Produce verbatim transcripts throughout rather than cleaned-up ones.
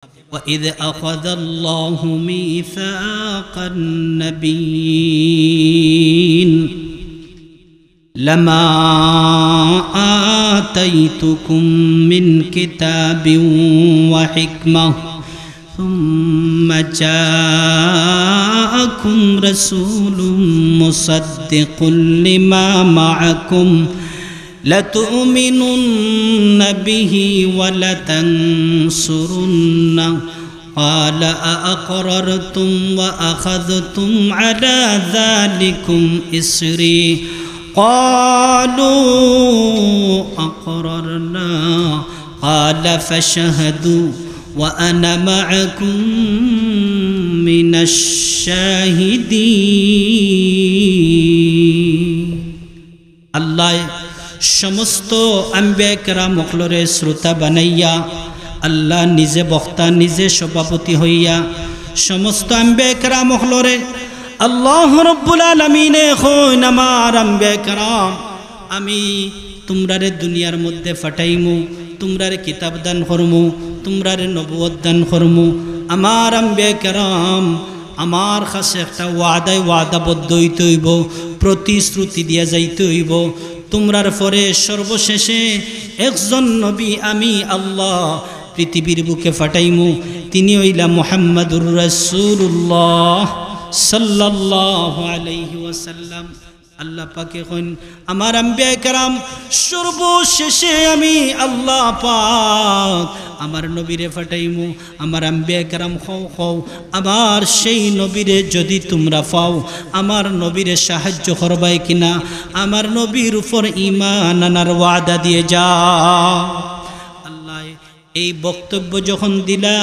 وإذ أخذ الله ميثاق النبيين لما آتيتكم من كتاب وحكمة ثم جاءكم رسول مصدق لما معكم لتؤمنن به ولتنصرنه قال أأقررتم وأخذتم على ذلكم إصري قالوا أقررنا قال فاشهدوا وأنا معكم من الشاهدين. আল্লায় সমস্ত আম্বিয়া কেরাম অকলরে শ্রোতা বানাইয়া, আল্লাহ নিজে বক্তা, নিজে সভাপতি হইয়া সমস্ত আম্বিয়া কেরাম অকলরে আল্লাহ রব্বুল আলামিনে কইন, আমার আম্বিয়া কেরাম, আমি তুমরারে দুনিয়ার মধ্যে ফাটাইমু, তুমরারে কিতাব দান করমু, তুমরারে নবুয়ত দান করমু। আমার আম্বিয়া কেরাম, আমার কাছে একটা ওয়াদায় ওয়াদাবদ্ধ হইতে হইব, প্রতিশ্রুতি দিয়া যাইতে হইব। তুমরার পরে সর্বশেষে একজন নবী আমি আল্লাহ পৃথিবীর বুকে ফাটাইমু, তিনি হইলা মুহাম্মাদুর রাসূলুল্লাহ সাল্লাল্লাহু আলাইহি ওয়াসাল্লাম। আল্লাহ পাকে কইন, আমার আম্বিয়া কেরাম, সর্বশেষে আমি আল্লাহ পাক আমার নবীরে ফাটাইমু। আমার আম্বিয়া কেরাম, কও, কও, আমার সেই নবীরে যদি তুমরা পাও, আমার নবীরে সাহায্য করবায় কিনা, আমার নবীর উপর ঈমান আনার ওয়াদা দিয়া যাও। আল্লাহ এই বক্তব্য যখন দিলা,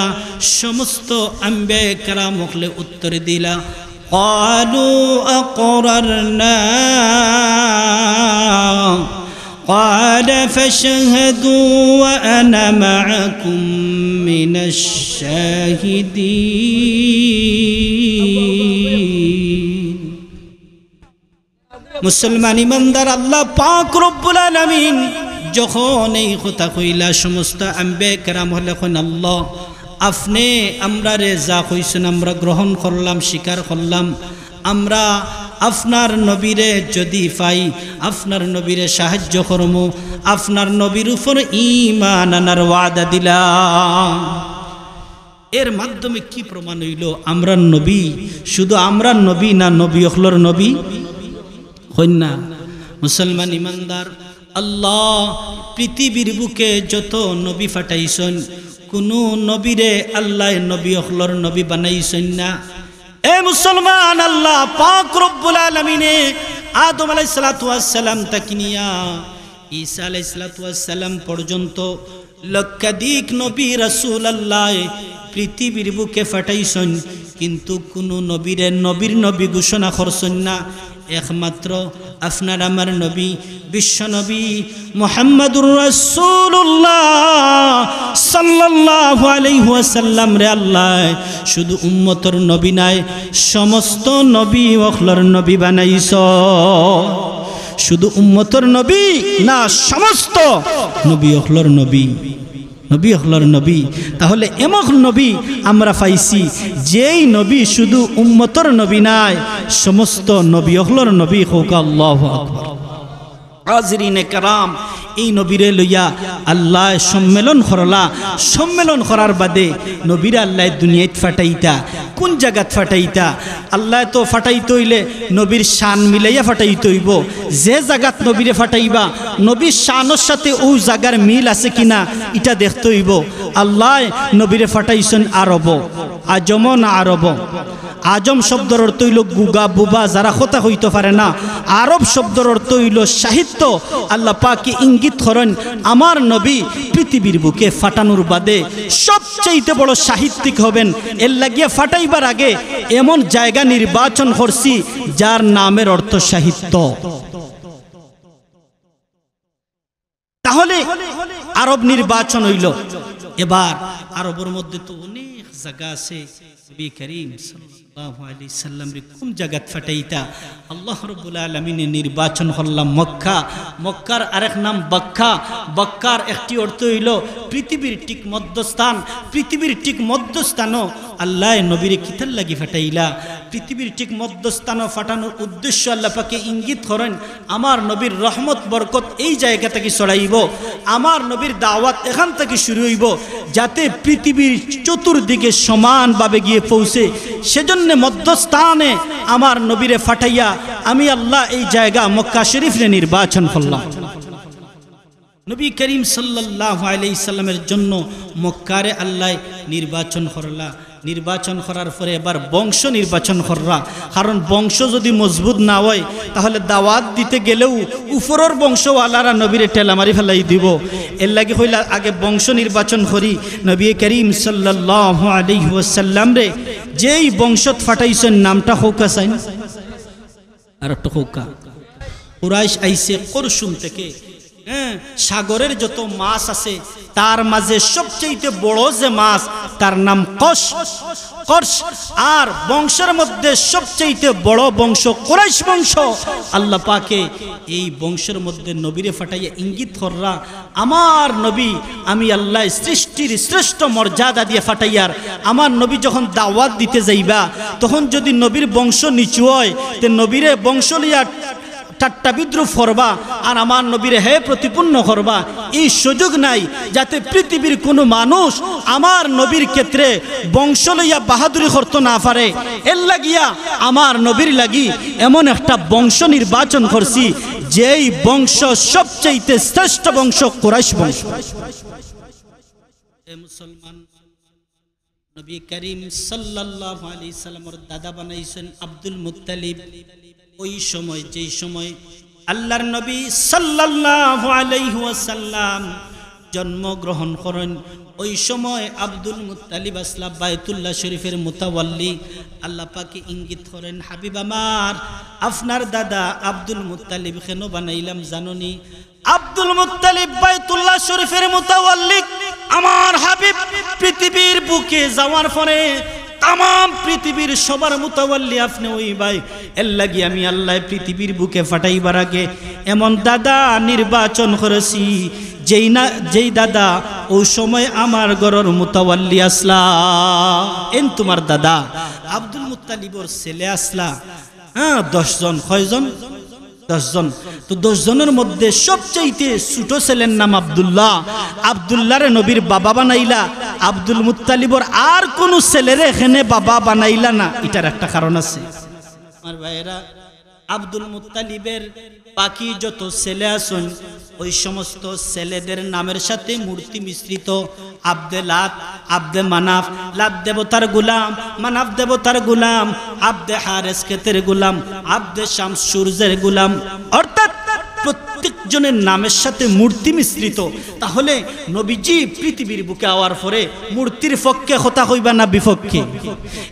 সমস্ত আম্বিয়া কেরাম অকলে উত্তর দিলা, قالوا أقررنا قال فاشهدوا وأنا معكم من الشاهدين। মুসলমান ইমানদার, আল্লাহ পাক রব্বুল আলামিন যখন এই কথা কইলা, সমস্ত আম্বিয়া কেরাম অকলে কইন, আল্লাহ, আপনে আমরারে যা কইছইন আমরা গ্রহণ করলাম, স্বীকার করলাম। আমরা আপনার নবীরে যদি পাই, আপনার নবীরে সাহায্য করমু, আপনার নবীর উপর ঈমান আনার ওয়াদা দিলাম। এর মাধ্যমে কি প্রমাণ হইল? আমরার নবী শুধু আমরার নবী না, নবী অকলর নবী? কইন না। মুসলমান ইমানদার, আল্লাহ পৃথিবীর বুকে যত নবী ফাটাইছইন, কুনু নবীরে আল্লাহ নবী অকলর নবী বানাইছইন না। এ মুসলমান, আল্লাহ পাক রব্বুল আলামিনে আদম আলাইহিস সালাতু ওয়াস সালাম থাকি নিয়া ঈসা আলাইহিস সালাতু ওয়াস সালাম পর্যন্ত লক্ষাধিক নবী রাসূল আল্লাহ পৃথিবীর বুকে ফাটাইছইন, কিন্তু কুনু নবীরে নবীর নবী ঘোষণা করছইন না। একমাত্র আপনার আমার নবী, বিশ্ব নবী মুহাম্মাদুর রাসূলুল্লাহ সাল্লাল্লাহু আলাইহি ওয়াসাল্লামরে আল্লাহ শুধু উম্মতর নবী নায়, সমস্ত নবী অকলর নবী বানাইছইন। শুধু উম্মতর নবী না, সমস্ত নবী অকলর নবী, নবী অকলর নবী। তাহলে এমন নবী আমরা পাইছি, যেই নবী শুধু উম্মতর নবী নায়, সমস্ত নবী অকলর নবী। কউক্কা আল্লাহু আকবার। হাজিরিনে কেরাম, এই নবীরে লইয়া আল্লাহ সম্মেলন করলা। সম্মেলন করার বাদে নবীরে আল্লাহ দুনিয়াত ফাটাইতা, কোন জাগাত ফাটাইতা? আল্লাহ তো ফাটাইতে অইলে নবীর শান মিলাইয়া ফাটাইতে অইবো। যে জাগাত নবীরে ফাটাইবা, নবীর শানর সাথে অউ জাগার মিল আছে কিনা, ইটা দেখতে অইবো। আল্লাহ নবীরে ফাটাইছইন আরবো। আজমও না আরবো। আজম শব্দর অর্থ অইলো গুগা, বুবা, যারা কথা কইতো পারে না। আরব শব্দর অর্থ অইলো সাহিত্য। আল্লাহ পাকে ইঙ্গিত করইন, আমার নবী পৃথিবীর বুকে ফাটানোর বাদে সবচাইতে বড় সাহিত্যিক হবেন। এর লাগিয়া ফাটাইবার আগে এমন জায়গা নির্বাচন করছি, যার নামের অর্থ সাহিত্য। তাহলে আরব নির্বাচন অইলো। এবার আরবর মধ্যে তো অনেক জাগা আছে, নবী করিম সাল্লাল্লাহু আলাইহি ওয়াসাল্লাম সাল্লাল্লাহু আলাইহি সাল্লামরে কুন জাগাত ফাটাইতা? আল্লাহ রাব্বুল আলামিনে নির্বাচন করলা মক্কা। মক্কার আরেক নাম বাক্কা। বাক্কার একটি অর্থ অইলো পৃথিবীর ঠিক মধ্যস্থান। পৃথিবীর ঠিক মধ্যস্থানো আল্লায় নবীরে কিতার লাগি ফাটাইলা? পৃথিবীর ঠিক মধ্যস্থানো ফাটানোর উদ্দেশ্য আল্লাহ পাকে ইঙ্গিত করেন, আমার নবীর রহমত বরকত এই জায়গা থাকি ছড়াইবো, আমার নবীর দাওয়াত এখান থাকি শুরু অইবো, যাতে পৃথিবীর চতুর্দিকে সমানভাবে গিয়া পৌঁছে। সেজন্য মধ্যস্থানে আমার নবীরে ফাটাইয়া আমি আল্লাহ এই জায়গা মক্কা শরীফরে নির্বাচন করলাম। নবী করিম সাল্লাল্লাহু আলাইহি সাল্লামের জন্য মক্কারে আল্লায় নির্বাচন করলা। নির্বাচন করার পরে এবার বংশ নির্বাচন করলা, কারণ বংশ যদি মজবুত না হয়, তাহলে দাওয়াত দিতে গেলেও উপরর বংশওয়ালারা নবীরে ঠেলা মারি ফালাই দিবো। এর লাগি কইলা, আগে বংশ নির্বাচন করি। নবী করিম সাল্লাল্লাহু আলাইহি ওয়াসাল্লামরে যেই বংশত ফাটাইছইন, নামটা কউক্কা চাইন। আর একটু কউক্কা। কুরাইশ আইছে করশুম থেকে, হ্যাঁ, সাগরের যত মাছ আছে, তার মাঝে সবচেয়ে বড় যে মাছ, তার নাম কস, কস। আর বংশের মধ্যে সবচেয়ে বড় বংশ কুরাইশ বংশ। আল্লাহ পাকে এই বংশের মধ্যে নবীরে ফাটাইয়া ইঙ্গিত কররা, আমার নবী, আমি আল্লাহ সৃষ্টির শ্রেষ্ঠ মর্যাদা দিয়া ফাটাইয়ার। আমার নবী যখন দাওয়াত দিতে যাইবা, তখন যদি নবীর বংশ নিচু হয়, তে নবীরে বংশ লইয়া ঠাট্টা বিদ্রুপ করবা, আর আমার নবীরে হে প্রতিপন্ন করবা, এই সুযোগ নাই, যাতে পৃথিবীর কোনো মানুষ আমার নবীর ক্ষেত্রে বংশ লইয়া বাহাদুরি করতো না পারে। এর লাগিয়া আমার নবীর লাগি এমন একটা বংশ নির্বাচন করছি, যেই বংশ সবচাইতে শ্রেষ্ঠ বংশ কুরাইশ বংশ। এ মুসলমান, নবী করিম সাল্লাল্লাহু আলাইহি সাল্লামর দাদা বানাইছেন আব্দুল মুত্তালিব। ওই সময়, যেই সময় আল্লাহর নবী সাল্লাল্লাহু আলাইহি ওয়াসাল্লাম জন্মগ্রহণ করেন, ওই সময় আব্দুল মুত্তালিব আসলা বায়তুল্লাহ শরীফের মুতাওয়াল্লি। আল্লাহ পাকে ইঙ্গিত করেন, হাবিব আমার, আপনার দাদা আব্দুল মুত্তালিব কেন বানাইলাম জানোনি? আব্দুল মুত্তালিব বায়তুল্লাহ শরীফের মুতাওয়াল্লি। আমার হাবিব পৃথিবীর বুকে যাওয়ার পরে তামাম পৃথিবীর সবার মুতাওয়াল্লি আপনে অইবায়। এর লাগি আমি আল্লায় পৃথিবীর বুকে ফাটাইবার আগে এমন দাদা নির্বাচন করেছি, যেই না, যেই দাদা ওই সময় আমার ঘরর মুতাওয়াল্লি আসলা। এন তুমার দাদা আব্দুল মুত্তালিবর ছেলে আসলা, হ্যাঁ, দশ জন। কয়জন? দশ জন। তো দশ জনর মধ্যে সবচাইতে ছোট ছেলের নাম আব্দুল্লাহ। আব্দুল্লাহরে নবীর বাবা বানাইলা। আব্দুল মুত্তালিবর আর কোনো ছেলেরে এখানে বাবা বানাইলা না, এটার একটা কারণ আছে। আমার ভাইয়েরা, আব্দুল মুত্তালিবের বাকি যত ছেলে আছইন, ওই সমস্ত ছেলেদের নামের সাথে মূর্তি মিশ্রিত। আব্দে লাত, আব্দে মানাফ, লাত দেবতার গোলাম, মানাফ দেবতার গোলাম, আব্দে হারেস খেতের গোলাম, আব্দে শামস সূর্যের গোলাম, অর্থাৎ প্রত্যেকজনের নামের সাথে মূর্তি মিশ্রিত। তাহলে নবীজি পৃথিবীর বুকে আওয়ার পরে মূর্তির পক্ষে কথা কইবা না বিপক্ষে?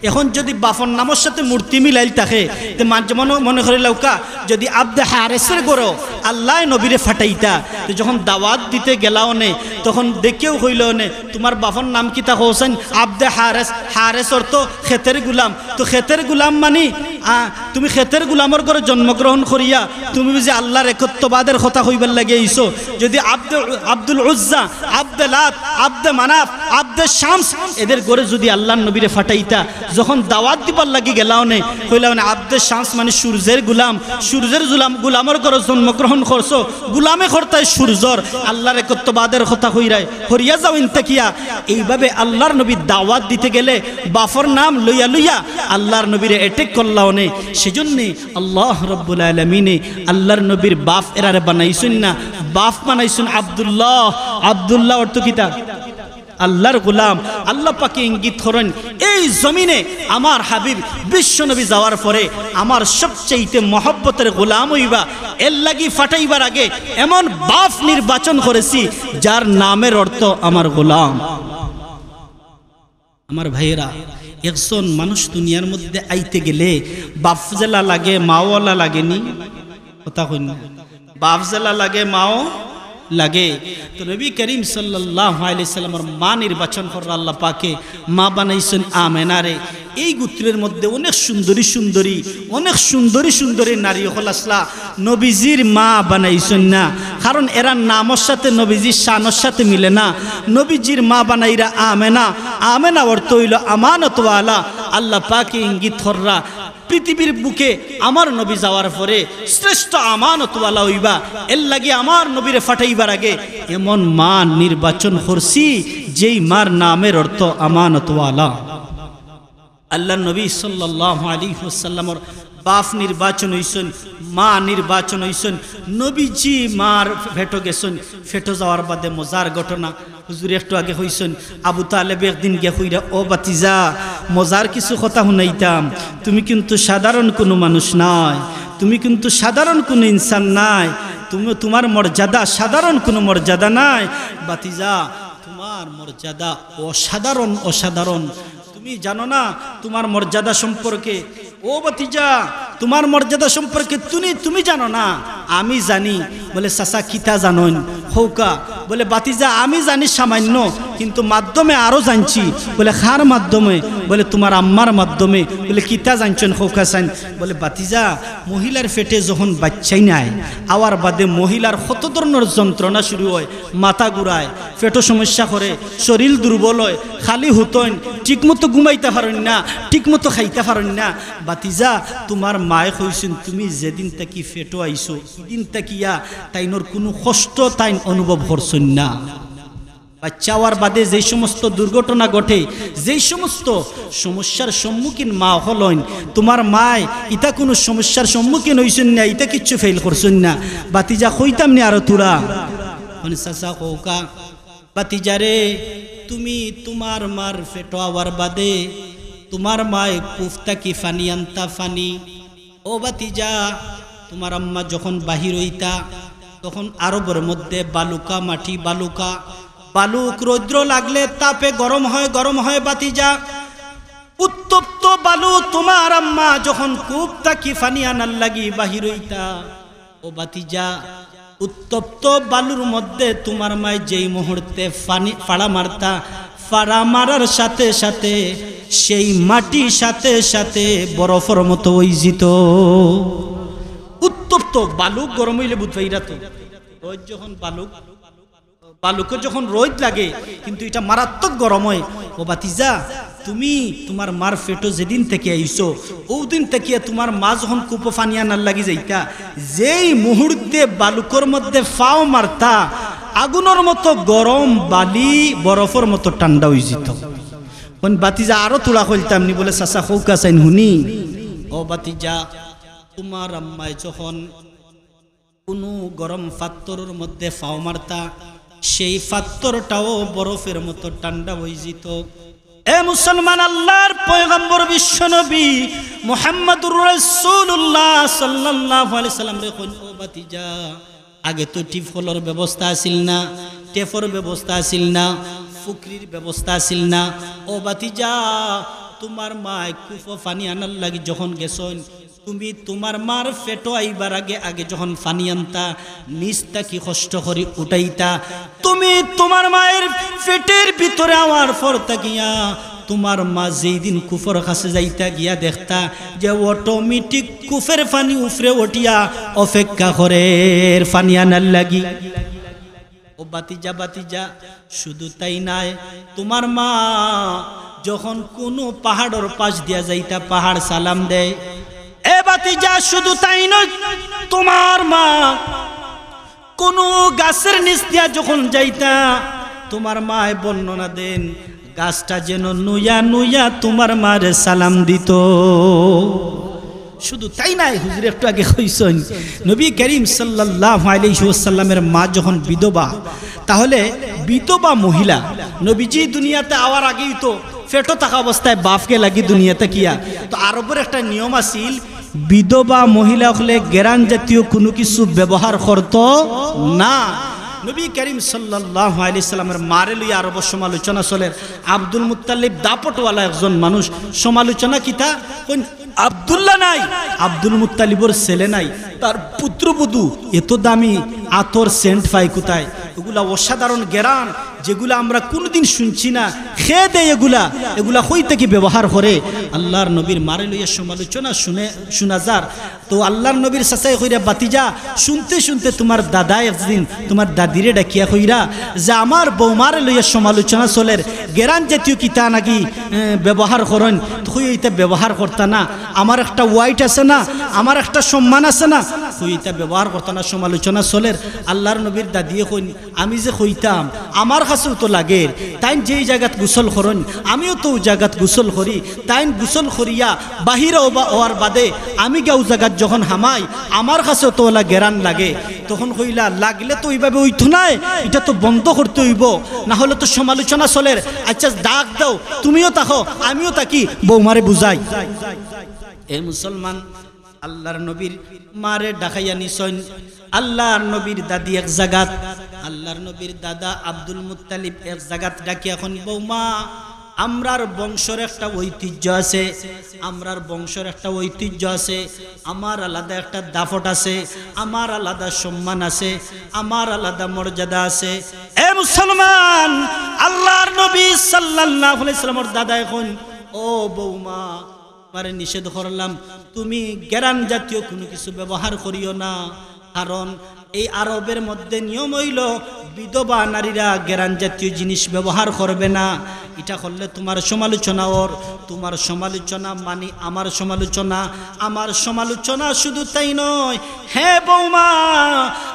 এখন যদি বাপর নামর সাথে মূর্তি মিলাইল থাকে, তে মানষে মনে, মনে করিলাউক্কা, যদি আব্দে হারেসের ঘরো আল্লায় নবীরে ফাটাইতা, তে যখন দাওয়াত দিতে গেলা অনে, তখন দেখেও কইল অনে, তুমার বাপর নাম কিতা কওছাইন? আব্দে হারেস। হারেস অর্থ খেতের গোলাম। তো খেতের গোলাম মানি, আ, তুমি খেতের গোলামর ঘরো জন্মগ্রহণ করিয়া তুমি বুঝি আল্লাহর একত্ববাদের কথা কইবার লাগি আইছো? যদি আব্দে, আব্দুল উজ্জা, আব্দে লাত, আব্দে মানাফ, আব্দে শামস, এদের ঘরো যদি আল্লাহর নবীরে ফাটাইতা, যখন দাওয়াত দিবার লাগি গেলা অনে, কইলা অনে, আব্দে শামস মানি সূর্যের গোলাম, সূর্যের গোলাম, গোলামর ঘরো জন্মগ্রহণ করছো, গোলামে করতায় সূর্যর, আল্লাহর একত্ববাদের কথা কইরায়, হরিয়া যাও ইনতা কিয়া। এইভাবে আল্লাহর নবী দাওয়াত দিতে গেলে বাপর নাম লইয়া লইয়া আল্লাহর নবীরে attack করলা অনে। সেজন্যে আল্লাহ রাব্বুল আলামিনে আল্লাহর নবীর বাপ এরারে বানাইছইন না, বাপ বানাইছইন আব্দুল্লাহ। আব্দুল্লাহ অর্থ কিতা? আল্লাহর গোলাম। আল্লাহ পাকে ইঙ্গিত করেন, এই জমিনে আমার হাবিব বিশ্ব নবী যাওয়ার পরে আমার সবচাইতে মহব্বতের গোলাম অইবা। এর লাগি ফাটাইবার আগে এমন বাপ নির্বাচন করেছি, যার নামের অর্থ আমার গোলাম। আমার ভাইয়েরা, একজন মানুষ দুনিয়ার মধ্যে আইতে গেলে বাপ যেলা লাগে, মাওলা লাগেনি? কথা কইন না। বাপ যেলা লাগে, মাও লাগে। তো নবী করিম সাল্লাল্লাহু আলাইহি সাল্লামর মা নির্বাচন কররা আল্লাহ পাকে, মা বানাইছইন আমেনারে। এই গোত্রের মধ্যে অনেক সুন্দরী সুন্দরী, অনেক সুন্দরী সুন্দরী নারী অকল আছলা। নবীজির মা বানাইছইন না, কারণ এরার নামর সাথে নবীজির শানর সাথে মিলে না। নবীজির মা বানাইরা আমেনা। আমেনা অর্থ অইলো আমানতওয়ালা। আল্লাহ পাকে ইঙ্গিত কররা, পৃথিবীর বুকে আমার নবী যাওয়ার পরে শ্রেষ্ঠ আমানতওয়ালা অইবা। এর লাগি আমার নবীরে পাঠাইবার আগে এমন মা নির্বাচন করছি, যেই মার নামের অর্থ আমানতওয়ালা। আল্লাহর নবী সাল্লাল্লাহু আলাইহি ওয়াসাল্লামর বাপ নির্বাচন অইছইন, মা নির্বাচন অইছইন। নবীজি মার পেটো গেছইন, পেটো যাওয়ার বাদে মজার ঘটনা। হুজুরে একটু আগে কইছইন, আবু তালেব একদিন গিয়া কইরা, "ও ভাতিজা, মজার কিছু কথা হুনাইতাম, তুমি কিন্তু সাধারণ কুনু মানুষ নায়, তুমি কিন্তু সাধারণ কুনু ইনসান নায়, তুমি, তুমার মর্যাদা সাধারণ কুনু মর্যাদা নায়। ভাতিজা, তুমার মর্যাদা অসাধারণ, অসাধারণ। তুমি জানো না তুমার মর্যাদা সম্পর্কে।" "ও ভাতিজা, তুমার মর্যাদা সম্পর্কে তুমি, তুমি জানো না, আমি জানি।" বলে, "চাচা, কিতা জানইন, কউক্কা।" বলে, "ভাতিজা, আমি জানি সামান্য, কিন্তু মাধ্যমে আরো জানছি।" বলে, "কার মাধ্যমে?" বলে, "তুমার আম্মার মাধ্যমে।" বলে, "কিতা জানছইন, কউক্কা চাইন?" বলে, "ভাতিজা, মহিলার পেটে যখন বাইচ্চাইন আয়, আওয়ার বাদে মহিলার কত ধরনর যন্ত্রণা শুরু অয়, মাথা ঘুরায়, পেটো সমস্যা করে, শরীল দুর্বল অয়, খালি হুতইন, ঠিকমতো ঘুমাইতা পারইন না, ঠিকমতো খাইতা পারইন না। ভাতিজা, তুমার মায়ে কইছইন, তুমি যেদিন থাকি পেটো আইছো, ইদিন থাকিয়া তাইনর কুনু কষ্ট তাইন অনুভব করছইন না।" বাইচ্চা অওয়ার বাদে যেই সমস্ত দুর্ঘটনা ঘটে, যেই সমস্ত সমস্যার সম্মুখীন মা অকল অইন, তুমার মায় ইতা কুনু সমস্যার সম্মুখীন অইছইন না, ইতা কিচ্ছু ফিল করছইন না। ভাতিজা, কইতাম নি আরো থুড়া? মানে, চাচা, কউক্কা। ভাতিজা রে, তুমি তুমার মার পেটো আওয়ার বাদে তুমার মায় কূপ থাকি পানি আনতা, পানি। ও ভাতিজা, তুমার আম্মা যখন বাহির অইতা, তখন আরবর মধ্যে বালুকা মাটি, বালুকা, বালুক, রৌদ্র লাগলে তাপে গরম হয়, গরম হয় ভাতিজা। উত্তপ্ত বালু, তুমার আম্মা যখন কূপ থাকি পানি আনার লাগি বাহির অইতা, ও ভাতিজা, উত্তপ্ত বালুর মধ্যে তুমার মায় যেই মুহূর্তে পানি ফাড়া মারতা, ফাড়া মারার সাথে সাথে সেই মাটি সাথে সাথে বরফর মতো অইযিতো। উত্তপ্ত বালুক গরম অইলে বুঝবায়রা তো, রৌদ যখন বালুক, বালুকো যখন রৌদ লাগে, কিন্তু ইটা মারাত্মক গরম অয়। ও ভাতিজা, তুমি তুমার মার পেটো যেদিন থাকি আইছো, অউ দিন থাকিয়া তুমার মা যখন কূপো পানি আনার লাগি যাইতা, যেই মুহূর্তে বালুকর মধ্যে পাও মারতা, আগুনর মতো গরম, বালি বরফর মতো ঠান্ডা অইযিতো। অখন ভাতিজা আরো থুড়া কইতাম নি? বলে, চাচা, কউক্কা চাইন হুনি। ও ভাতিজা, তুমার আম্মায় যখন কুনু গরম পাত্থরর মধ্যে পাও মারতা, সেই পাত্থরটাও বরফের মতো ঠান্ডা অইযিতো। এ মুসলমান, আল্লাহর পয়গম্বর বিশ্বনবী মুহাম্মাদুর রাসূলুল্লাহ সাল্লাল্লাহু আলাইহি সাল্লামরে কইন, ও ভাতিজা, আগে তো টিউবওয়েলর ব্যবস্থা আছিল না, টেপর ব্যবস্থা আছিল না, পুকুরির ব্যবস্থা আছিল না। ও ভাতিজা, তুমার মায় কূপো পানি আনার লাগি যখন গেছইন, তুমি তুমার মার পেটো আইবার আগে আগে যখন পানি আনতা, নিচ থাকি কষ্ট করি উঠাইতা, তুমি তুমার মায়ের পেটের ভিতরে আওয়ার পর থাকিয়া তুমার মা যেই দিন কূপর কাছে যাইতা, গিয়া দেখতা যে অটোমেটিক কূপের পানি উপরে উঠিয়া অপেক্ষা করের পানি আনার লাগি। ও ভাতিজা, ভাতিজা, শুধু তাই নায়, তুমার মা যখন কুনু পাহাড়র পাশ দিয়া যাইতা, পাহাড় সালাম দেয়। এ ভাতিজা, শুধু তাই নয়, তুমার মা কুনু গাছের নিচ দিয়া যখন যাইতা, তুমার মায় বর্ণনা দেন, গাছটা যেন নুইয়া নুইয়া তুমার মারে সালাম দিতো। শুধু তাই নায়, হুজুরে একটু আগে কইছইন, নবী করিম সাল্লাল্লাহু আলাইহি ওয়াসাল্লামের মা যখন বিধবা, তাহলে বিধবা মহিলা, নবীজি দুনিয়াতে আওয়ার আগেই তো পেটো থাকা অবস্থায় বাপকে লাগি দুনিয়াতে গিয়া, তো আরবর একটা নিয়ম আছিল, বিধবা মহিলা অকলে গেরান জাতীয় কুনু কিছু ব্যবহার করতো না। নবী করিম সাল্লাল্লাহু আলাইহি সাল্লামের মারে লইয়া আরবর সমালোচনা চলের। আব্দুল মুত্তালিব দাপটওয়ালা একজন মানুষ, সমালোচনা কিতা? কইন, আব্দুল্লাহ নাই, আব্দুল মুত্তালিবর ছেলে নাই, তার পুত্রবধূ এত দামি আতর সেন্ট পায় কোথায়? এগুলা অসাধারণ গেরান, যেগুলা আমরা কুনুদিন শুনছি না। কে দেয় এগুলা? এগুলা কই থাকি ব্যবহার করে? আল্লার নবীর মারে লইয়া সমালোচনা শুনে, শুনা যার। তো আল্লার নবীর চাচায় কইরা, "ভাতিজা, শুনতে শুনতে তুমার দাদা একদিন তুমার দাদিরে ডাকিয়া কইরা যে আমার বৌমারে লইয়া সমালোচনা চলের, গেরান জাতীয় কিতা নাকি, এ, ব্যবহার করইন।" তো কই, "ইতা ব্যবহার করতা না, আমার একটা weight আছে না, আমার একটা সম্মান আছে না?" কই, "ইতা ব্যবহার করতা না, সমালোচনা চলের।" আল্লার নবীর দাদিয়ে কইন, "আমি যে কইতাম, আমার কাছেও তো লাগের, তাইন যেই জাগাত গোসল করইন, আমিও তো অউ জাগাত গোসল করি, তাইন গোসল করিয়া বাহির অওয়া-, অওয়ার বাদে আমি গিয়া অউ জাগাত যখন হামাই, আমার কাছেও তো অলা গেরান লাগে।" তখন কইলা, "লাগলে তো অইভাবে অইতো নায়, ইটা তো বন্ধ করতে অইবো, না হলে তো সমালোচনা চলের। আচ্ছা, ডাক দেও, তুমিও থাকো, আমিও থাকি, বৌমারে বুঝাই।" এ মুসলমান, আল্লার নবীর মারে ডাকাইয়া নিছইন। আল্লার নবীর দাদি এক জাগাত, আল্লার নবীর দাদা আব্দুল মুত্তালিব এক জাগাত ডাকিয়া কইন, "বৌমা, আমরার বংশর একটা ঐতিহ্য আছে, আমরার বংশর একটা ঐতিহ্য আছে, আমার আলাদা একটা দাফট আছে, আমার আলাদা সম্মান আছে, আমার আলাদা মর্যাদা আছে।" এ মুসলমান, আল্লার নবী সাল্লাল্লাহু আলাইহি ওয়াসাল্লামর দাদায় কইন, "ও বৌমা, তোমারে নিষেধ করলাম, তুমি গেরান জাতীয় কুনু কিছু ব্যবহার করিও না, কারণ এই আরবের মধ্যে নিয়ম অইলো বিধবা নারীরা গেরান জাতীয় জিনিস ব্যবহার করবে না। ইটা করলে তোমার সমালোচনা অর, তোমার সমালোচনা মানি আমার সমালোচনা, আমার সমালোচনা শুধু তাই নয়, হে বৌমা,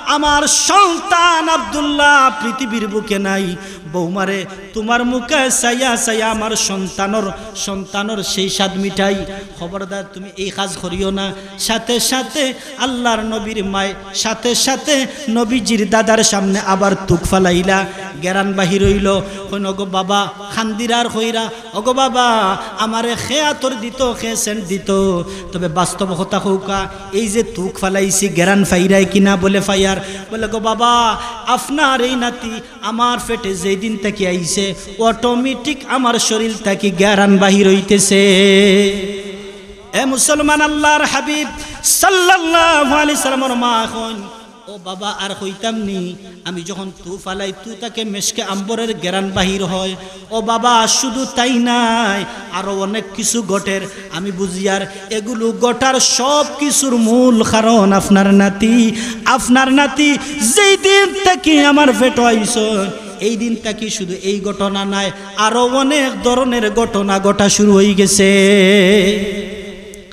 আমার সন্তান আব্দুল্লাহ পৃথিবীর বুকে নাই। বৌমারে, তোমার মুখে চাইয়া চাইয়া আমার সন্তানর, সন্তানর সেই স্বাদ মিটাই। খবরদার তুমি এই কাজ করিও না।" সাথে সাথে আল্লার নবীর মায় সাথে সাথে নবীজির দাদার সামনে আবার তুক ফালাইলা, গেরান বাহির অইলো। কইন, "ওগো বাবা", কান্দিরা আর কইরা, "ওগো বাবা, আমারে কে আতর দিত, কে সেন্ট দিত?" তবে বাস্তব কথা কউক্কা, এই যে তুক ফালাইছি, গেরান ফাইরায় কিনা? বলে, "ফাইয়ার।" বলে, "গো বাবা, আপনার এই নাতি আমার পেটে যেই দিন থাকি আইছে, automatic আমার শরীর থাকি গেরান বাহির অইতেছে।" এ মুসলমান, আল্লার হাবিব সাল্লাল্লাহু আলাইহি সাল্লামর মা কইন, "ও বাবা, আর কইতাম নি, আমি যখন তু ফালাই, তু থাকি মেশকে আম্বরের গেরান বাহির হয়। ও বাবা, শুধু তাই নায়, আরো অনেক কিছু ঘটের, আমি বুঝিয়ার। এগুলো ঘটার সব কিছুর মূল কারণ আপনার নাতি। আপনার নাতি যেই দিন থাকি আমার পেটো আইছইন, এই দিন থাকি শুধু এই ঘটনা নায়, আরো অনেক ধরনের ঘটনা ঘটা শুরু অইগেছে।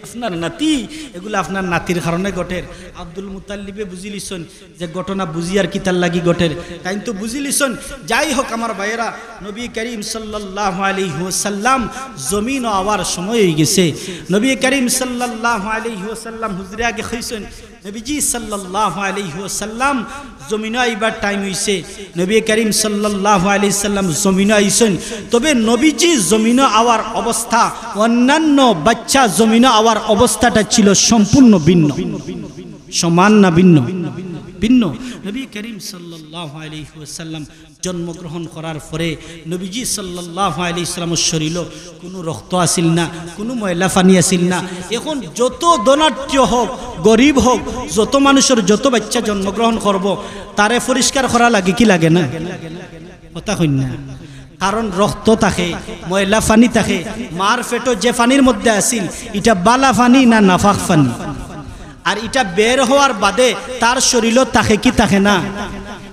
আপনার নাতি, এগুলা আপনার নাতির কারণে ঘটের।" আব্দুল মুতাল্লিবে বুঝিলিছইন যে ঘটনা বুঝিয়ার কিতার লাগি ঘটের, তাইন তো বুঝিলিছইন। যাই হোক আমার ভাইয়েরা, নবী করিম সাল্লাল্লাহু আলাইহি ওয়াসাল্লাম জমিনো আওয়ার সময় অইগেছে। নবী করিম সাল্লাল্লাহু আলাইহি ওয়াসাল্লাম হুজুরে আগে কইছইন, নবীজি সাল্লাল্লাহু আলাইহি ওয়াসাল্লাম জমিনো আইবার time অইছে। নবী করিম সাল্লাল্লাহু আলাইহি ওয়াসাল্লাম জমিনো আইছইন। তবে নবীজি জমিনো আওয়ার অবস্থা, অন্যান্য বাচ্চা জমিনো আওয়ার অবস্থাটা ছিল সম্পূর্ণ ভিন্ন। সমান না ভিন্ন? ভিন্ন। নবী করিম সাল্লাল্লাহু আলাইহি ওয়াসাল্লাম জন্মগ্রহণ করার পরে নবীজি সাল্লাল্লাহু আলাইহি ওয়াসাল্লামর শরীলো কুনু রক্ত আছিল না, কুনু ময়লা পানি আছিল না। এখন যত ধনাঢ্য হোক, গরিব হোক, যত মানুষর যত বাচ্চা জন্মগ্রহণ করবো, তারে পরিষ্কার করা লাগে কি লাগে না? কথা কইন না। কারণ রক্ত থাকে, ময়লা পানি থাকে। মার পেটো যে পানির মধ্যে আছিল, ইটা বালা পানি না নাপাক পানি? আর ইটা বের হওয়ার বাদে তার শরীলো থাকে কি থাকে না?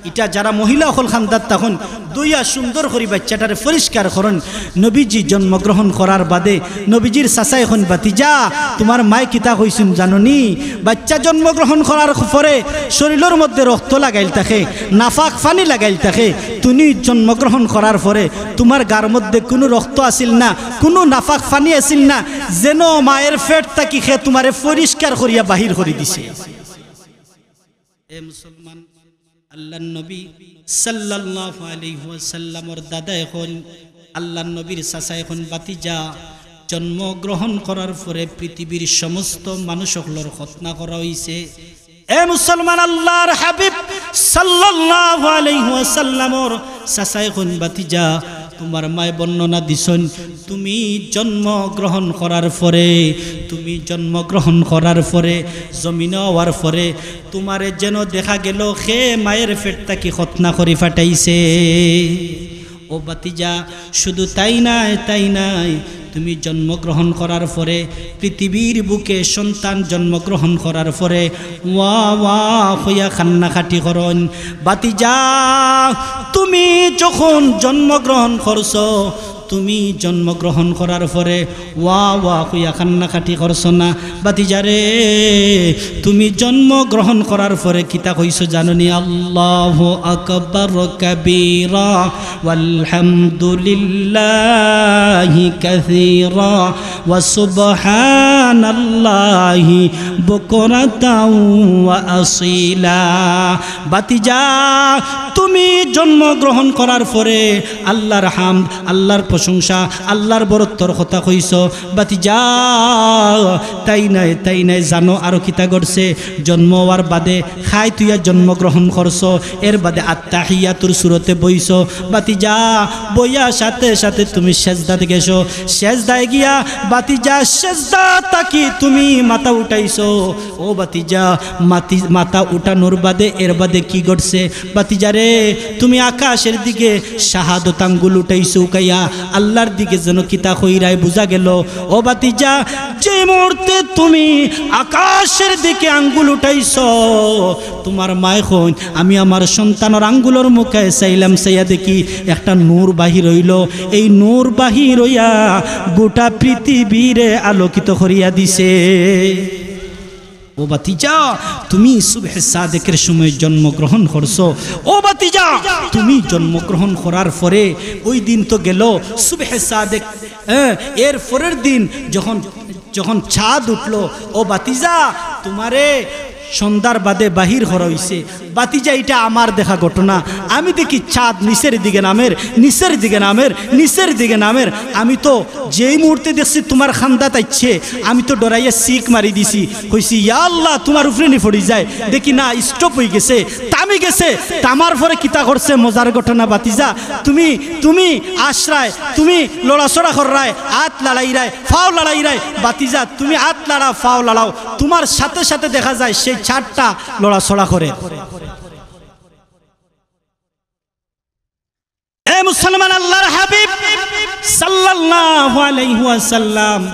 ইটা যারা মহিলা অকল কান্দাত তখন ধুইয়া সুন্দর করি বাচ্চাটারে পরিষ্কার করইন। নবীজি জন্মগ্রহণ করার বাদে নবীজির চাচায় কইন, "ভাতিজা, তোমার মায় কিতা কইছইন জানো নি? বাচ্চা জন্মগ্রহণ করার পরে শরীলর মধ্যে রক্ত লাগাইল থাকে, নাপাক পানি লাগাইল থাকে। তুমি জন্মগ্রহণ করার পরে তোমার গার মধ্যে কুনু রক্ত আছিল না, কুনু নাপাক পানি আছিল না, যেন মায়ের পেট থাকি হে তোমারে পরিষ্কার করিয়া বাহির করি দিছে।" এ মুসলমান, আল্লার নবী সাল্লাল্লাহু আলাইহি ওয়াসাল্লামর দাদায় কইন, আল্লার নবীর চাচায় কইন, "ভাতিজা, জন্মগ্রহণ করার পরে পৃথিবীর সমস্ত মানুষ অকলর খতনা করা অইছে।" এ মুসলমান, আল্লার হাবিব সাল্লাল্লাহু আলাইহি ওয়াসাল্লামর চাচায় কইন, "ভাতিজা, তুমার মায় বর্ণনা দিছইন, তুমি জন্মগ্রহণ করার পরে, তুমি জন্মগ্রহণ করার পরে, জমিনো আওয়ার পরে তুমারে যেন দেখা গেল কে মায়ের পেট থাকি খতনা করি ফাটাইছে। ও ভাতিজা, শুধু তাই নায়, তাই নায়, তুমি জন্মগ্রহণ করার পরে, পৃথিবীর বুকে সন্তান জন্মগ্রহণ করার পরে ওয়া ওয়া কইয়া কান্নাকাটি করইন। ভাতিজা, তুমি যখন জন্মগ্রহণ করছো, তুমি জন্মগ্রহণ করার পরে ওয়া ওয়া কইয়া কান্নাকাটি করছো না। ভাতিজা রে, তুমি জন্মগ্রহণ করার পরে কিতা কইছো জানো নি? আল্লাহু আকবার কাবীরা, ওয়ালহামদুলিল্লাহি কাসীরা, ওয়া সুবহানাল্লাহি বুকরাতাও ওয়া আসীলা। ভাতিজা, তুমি জন্মগ্রহণ করার পরে আল্লাহর হামদ, আল্লাহর প্রশংসা, আল্লাহর বরত্বর কথা কইছো। ভাতিজা, তাই নায়, তাই নায়, জানো আরো কিতা ঘটছে? জন্ম হওয়ার বাদে খাই তুইয়া জন্মগ্রহণ করছো, এর বাদে আত্তাহিয়াতুর সুরতে বইছো। ভাতিজা, বইয়া সাথে সাথে তুমি সেজদাত গেছো। সেজদায় গিয়া ভাতিজা, সেজদা থাকি তুমি মাথা উঠাইছো। ও ভাতিজা, মাতি-, মাথা উঠানোর বাদে, এর বাদে কি ঘটছে? ভাতিজা রে, তুমি আকাশের দিকে শাহাদত আঙ্গুল উঠাইছো উকাইয়া, আল্লাহর দিকে যেন কিতা কইরায় বুঝা গেল। ও ভাতিজা, যে মুহূর্তে তুমি আকাশের দিকে আঙ্গুল উঠাইছো, তুমার মায় কইন, আমি আমার সন্তানর আঙ্গুলর মুখায় চাইলাম, চাইয়া দেখি একটা নূর বাহির অইলো। এই নূর বাহির অইয়া গোটা পৃথিবীরে আলোকিত করিয়া দিছে। ও ভাতিজা, তুমি সুবহে সাদেকের সময় জন্মগ্রহণ করছো। ও ভাতিজা, তুমি জন্মগ্রহণ করার পরে ওই দিন তো গেল সুবহে সাদেক, হ্যাঁ, এর পরের দিন যখন, যখন চাঁদ উঠলো, ও ভাতিজা, তুমারে সন্ধ্যার বাদে বাহির করা অইছে। ভাতিজা, ইটা আমার দেখা ঘটনা। আমি দেখি চাঁদ নিচের দিকে নামের, নিচের দিকে নামের, নিচের দিকে নামের। আমি তো যেই মুহূর্তে দেখছি তুমার কান্দাত আইছে, আমি তো ডরাইয়া চিক মারি দিছি, কইছি, "ইয়া আল্লাহ, তুমার উপরে নি পড়ি যায়।" দেখি না, stop অই গেছে, থামি গেছে। থামার পরে কিতা করছে, মজার ঘটনা ভাতিজা, তুমি, তুমি আছরায়, তুমি লড়াচড়া কররায়, আত লড়াইরায়, ফাও লড়াইরায়, ভাতিজা, তুমি আত লড়াও, ফাও লড়াও, তুমার সাথে সাথে দেখা যায় সেই চাঁদটা লড়াচড়া করে। এ মুসলমান, আল্লাহর হাবিব সাল্লাল্লাহু আলাইহি ওয়াসাল্লাম,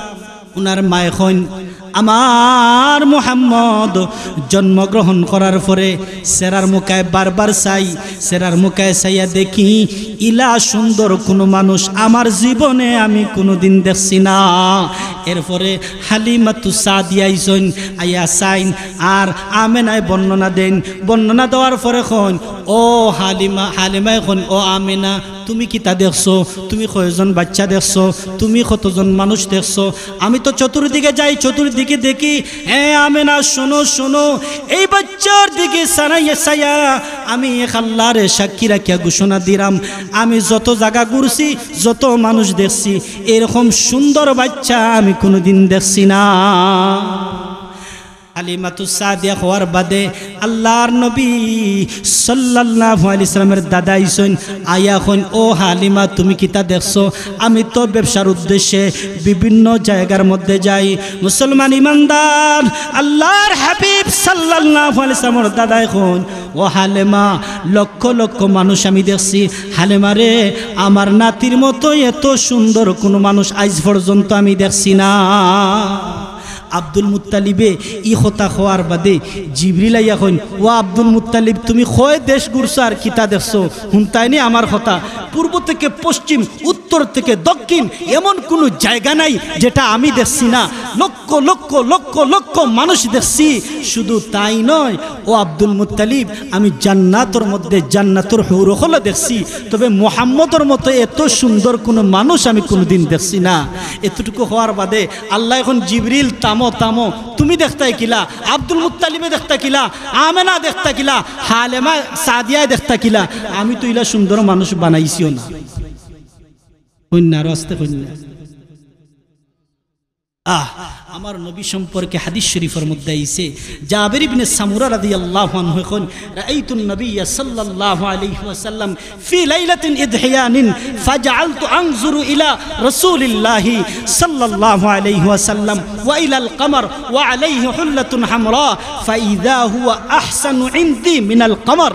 উনার মায় কইন, আমার মুহাম্মদ জন্মগ্রহণ করার পরে চেহারার মুখায় বারবার চাই, চেহারার মুখায় চাইয়া দেখি, ইলা সুন্দর কুনু মানুষ আমার জীবনে আমি কুনুদিন দেখছি না। এরপরে হালিমাতু সাদিয়া আইছইন, আইয়া চাইন, আর আমেনায় বর্ণনা দেইন। বর্ণনা দেওয়ার পরে কইন, ও হালিমা, হালিমায় কইন, ও আমেনা, তুমি কিতা দেখছো? তুমি কয়জন বাচ্চা দেখছো? তুমি কতজন মানুষ দেখছো? আমি তো চতুর্দিকে যাই, চতুর্দিকে দেখি। হে আমেনা, শোনো, শোনো, এই বাচ্চার দিকে চাইয়া চাইয়া আমি এক আল্লাহরে সাক্ষী রাখিয়া ঘোষণা দিরাম, আমি যত জাগা ঘুরছি, যত মানুষ দেখছি, এরকম সুন্দর বাচ্চা আমি কুনুদিন দেখছি না। হালিমাতু সাদিয়া কওয়ার বাদে আল্লাহর নবী সাল্লাল্লাহু আলাইহি সাল্লামের দাদা আইছইন, আইয়া কইন, "ও হালিমা, তুমি কিতা দেখছো?" আমি তো ব্যবসার উদ্দেশ্যে বিভিন্ন জায়গার মধ্যে যাই। মুসলমান ইমানদার, আল্লাহর হাবিব সাল্লাল্লাহু আলাইহি সাল্লামের দাদায় কইন, "ও হালিমা, লক্ষ লক্ষ মানুষ আমি দেখছি। হালিমা রে, আমার নাতির মতো এত সুন্দর কুনু মানুষ আইজ পর্যন্ত আমি দেখছি না।" আব্দুল মুত্তালিবে ই কথা কওয়ার বাদে জিবরিল আইয়া কইন, "ও আব্দুল মুত্তালিব, তুমি কয় দেশ ঘুরছো আর কিতা দেখছো? হুনতায়নি আমার কথা। পূর্ব থেকে পশ্চিম, উত্তর থেকে দক্ষিণ, এমন কুনু জায়গা নাই যেটা আমি দেখছি না। লক্ষ লক্ষ লক্ষ লক্ষ মানুষ দেখছি। শুধু তাই নয়, ও আব্দুল মুত্তালিব, আমি জান্নাতর মধ্যে জান্নাতর হুর অকলও দেখছি, তবে মুহাম্মদর মতো এত সুন্দর কুনু মানুষ আমি কুনুদিন দেখছি না।" এতটুকু কওয়ার বাদে আল্লায় কইন, "জিবরিল, থামো, থামো, তুমি দেখতায় কিলা? আব্দুল মুত্তালিবে দেখতা কিলা? আমেনা দেখতা কিলা? হালিমা সাদিয়ায় দেখতা কিলা? আমি তো ইলা সুন্দর মানুষ বানাইছিও না।" কইন না, আরো আস্তে কইন না। আহ, আমার নবী সম্পর্কে হাদিস শরীফর মধ্যে আইছে, জাবির ইবনে সামুরা রাদিয়াল্লাহু আনহু কইন, রাআইতুন নবিয়্যা সাল্লাল্লাহু আলাইহি ওয়াসাল্লাম ফি লাইলাতিন ইদহিয়ানিন ফাজাআলতু আনজুরু ইলা রাসূলিল্লাহি সাল্লাল্লাহু আলাইহি ওয়াসাল্লাম ওয়া ইলাল কামার ওয়া আলাইহি হুল্লাতুন হামরা ফাইযা হুয়া আহসানু ইনদি মিনাল কামার।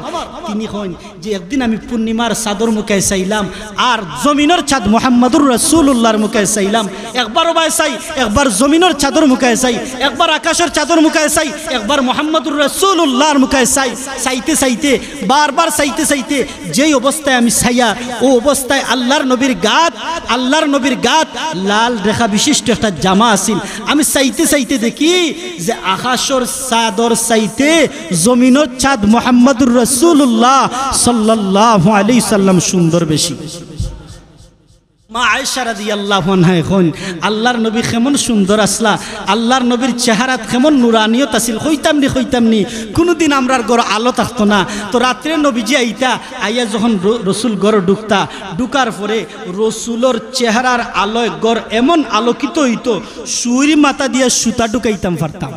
তিনি কইন যে একদিন আমি পূর্ণিমার চাঁদর মুখে চাইলাম, আর জমিনর চাঁদ মুহাম্মাদুর রাসূলুল্লাহর মুখে চাইলাম। একবার ওবায় চাই, একবার জমিনর চাঁদর মুখে চাই, একবার আকাশর চাঁদর মুখে চাই, একবার মুহাম্মাদুর রাসূলুল্লাহর মুখে চাই। চাইতে চাইতে, বারবার চাইতে চাইতে, যেই অবস্থায় আমি চাইয়ার, ও অবস্থায় আল্লাহর নবীর গাত, আল্লাহর নবীর গাত লাল রেখা বিশিষ্ট একটা জামা আছিল। আমি চাইতে চাইতে দেখি যে আকাশর চাঁদর চাইতে জমিনর চাঁদ মুহাম্মাদুর রাসূলুল্লাহ সাল্লাল্লাহু আলাইহি সাল্লাম সুন্দর বেশি। মা আয়েশা রাদিয়াল্লাহু আনহা কইন, আল্লাহর নবী কেমন সুন্দর আছলা, আল্লাহর নবীর চেহারাত কেমন নুরানিয়ত আছিল, কইতাম নি, কইতাম নি, কুনুদিন আমরার ঘরো আলো থাকতো না। তো রাত্রে নবীজি আইতা, আইয়া যখন র-, রসুল ঘরো ঢুকতা, ঢুকার পরে রসুলর চেহারার আলোয় ঘর এমন আলোকিত অইতো, সুইর মাথা দিয়া সুতা ঢুকাইতাম পারতাম।